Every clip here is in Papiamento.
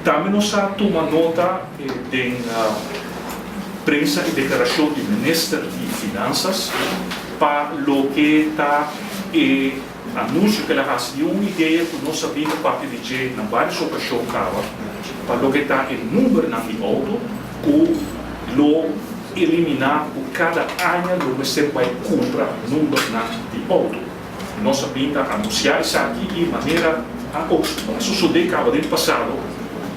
Tambe nos a tuma nota den prensa y declaracion di Minister di Finanzas pa loke ta e anuncio cu el a haci di un idea cu nos a bin ta papia di dje na varios ocasion caba pa loke ta e numbernan di auto cu lo elimina cu cada aña lo mester bay cumpra numbernan di auto. Nos a bin ta anuncia esaki y manera a sosode caba den pasado,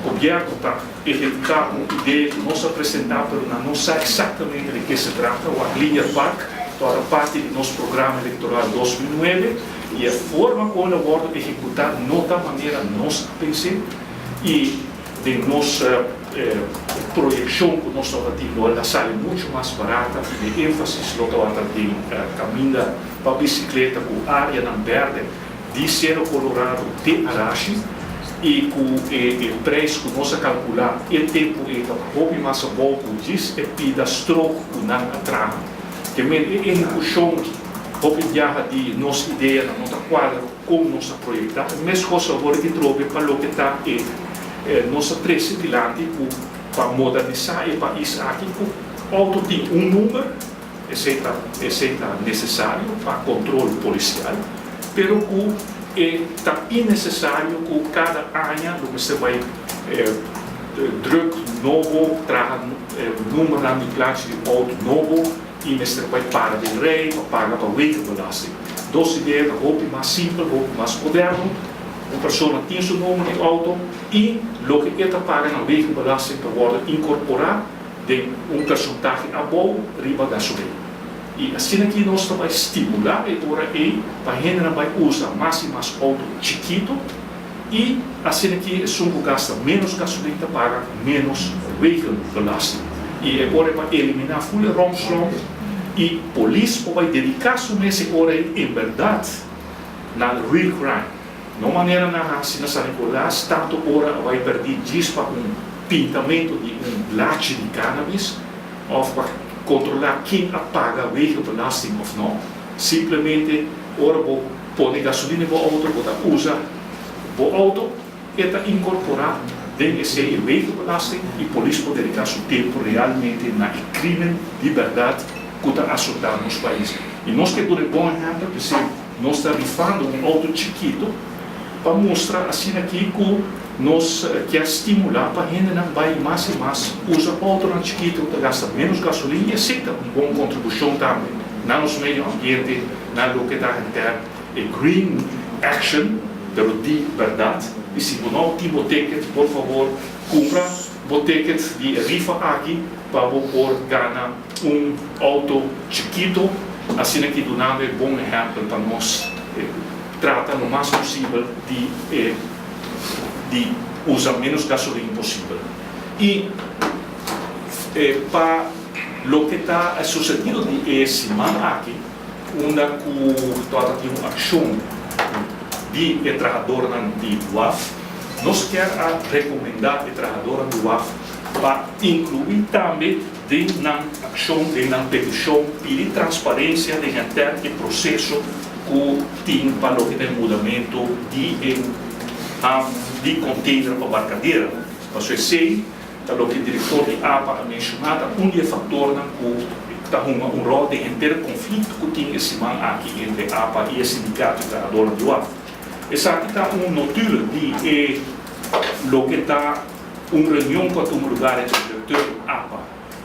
Gobierno ta ehecuta un idea cu nos a presenta pero nan no sa exactamente de ke se trata. Wak Linear Park tabata parti di nos programa electoral 2009 y e forma con el a wordo ehecuta no ta manera nos a pense y den nos proyeccion cu nos tabata tin lo el a sali mucho mas barata y e enfasis lo tabata den caminda pa bicicleta cu areanan berde di Cerro Colorado te Arashi y cu e prijs cu nos a calcula e tempo ey tabata hopi mas abou cu djis e pida strook cu nan a traha. Ke men e ehecucion hopi biaha di nos ideanan no ta cuadra con nos a proyecta. E mes cos awor aki trobe pa loke ta e nos a trece dilanti cu pa modernisa e pais aki cu auto tin un number. Esey ta necesario pa control policial, pero cu e ta innecesario cu cada aña lo mester bay druk nobo, traha number di plachi di auto nobo y mester bay para den rij pa paga pa wegenbelasting. Dos idea ta hopi mas simpel, hopi mas moderno. Un persona tin su number di auto y loke e ta paga na wegenbelasting ta wordo incorpora den un porcentahe abou riba gasolin. Y asina aki nos ta bay stimula e ora ey pa hende bay usa mas y mas auto chikito y asina aki esun cu gasta menos gasolin ta paga menos wegenbelasting. Y e ora pa elimina full romslomp y polis por bay dedica su mes e ora ey en berdad na real crime. No manera nan a haci na San Nicolas, tanto ora a bay perdi djis pa un pintamento di un blachi di cannabis of pa controla ken a paga wegenbelasting of no. Simplemente ora bo pone gasolina den bo auto, bo ta usa bo auto, e ta incorpora den esey wegenbelasting y polis por dedica su tempo realmente na e crimen di berdad cu ta azota nos pais. Y nos kier duna bon ehempel, pesey nos ta rifando un auto chikito pa mustra asina aki cu nos kier stimula pa hendenan bay mas y mas usa autonan chikito cu ta gasta menos gasolin y esey ta un bon contribucion tambe na nos medio ambiente, na loke ta henter e green action, pero di berdad. Y si bo no tin bo ticket, por fabor, cumpra bo ticket di rifa aki pa bo por gana un auto chikito, asina aki dunando e bon ehempel pa nos trata lo mas posibel di usa menos gasolin posibel. Y pa loke ta sucedido di e siman aki, unda cu tin un accion di e trahadornan di WAF, nos kier a recomenda e trahadornan di WAF pa inclui tambe den nan accion, den nan peticion, pidi transparencia den henter e proceso cu tin pa loke ta mudamento di container pa Barcadera. Paso esey ta loke director di APA a menciona, ta un di e factornan cu ta hunga un rol den henter conflicto cu tin e siman aki entre APA y e sindicato di trahadornan di WAF. Esaki ta un notulen di e loke ta un reunion cu a tuma lugar entre director di APA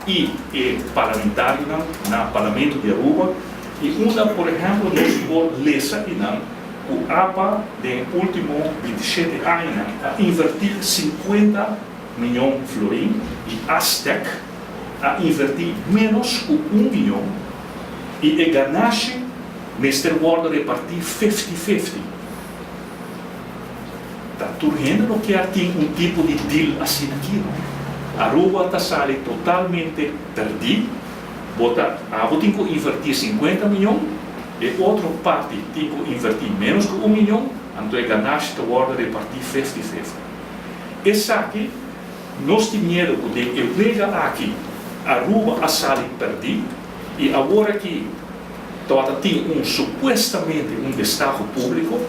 y e parlamentarionan na Parlamento di Aruba y unda, por ehempel, nos por lesa einan cu APA den ultimo 27 aña a inverti 50 miyon florin y Astec a inverti menos cu 1 miyon y e ganashi mester wordo reparti 50-50. Ta tur hende no kier tin un tipo di deal asina aki, no? Aruba ta sali totalmente perdi. Abo tin cu inverti 50 miyon, e otro parti tin cu inverti menos cu 1 miyon, anto e ganashi ta wordo reparti 50-50. Esaki, nos tin miedo cu den e wega aki Aruba a sali perdi y awor aki tin un supuestamente un destaho publico.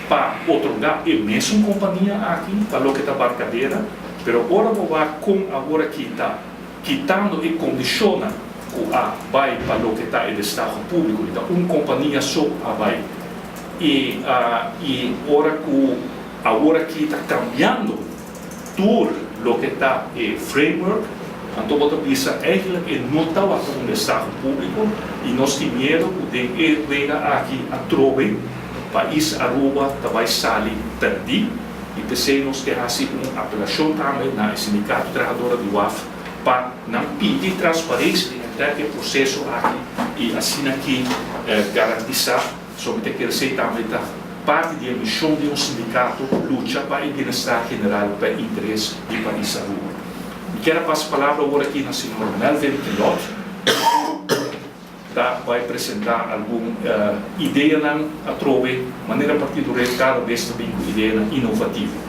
Pa otorga e mesun compania aki pa loke ta Barcadera, pero ora bo wak con awor aki ta kitando e condicionnan cu a bay pa loke ta e destaho publico y ta un compania so a bay y y ora cu awor aki ta cambiando tur loke ta e framework, anto bo ta bisa eigenlijk e no tawata un destaho publico y nos tin miedo cu den e wega aki atrobe pais Aruba ta bay sali perdi y p'esey nos ke haci un apelacion tambe na e sindicato trahadora di waf pa nan pidi transparencia den henter e proceso aki y asina ki garantisa. So mi ta kere esey tambe ta parti di e mision di un sindicato, lucha pa e bienestar general, pa e interes di pais Aruba. Mi kier a pasa palabra awor aki na señor Melvin Pilot cu ta bay presenta algun ideanan atrobe manera Partido Red cada bes ta bin cu ideanan inovativo.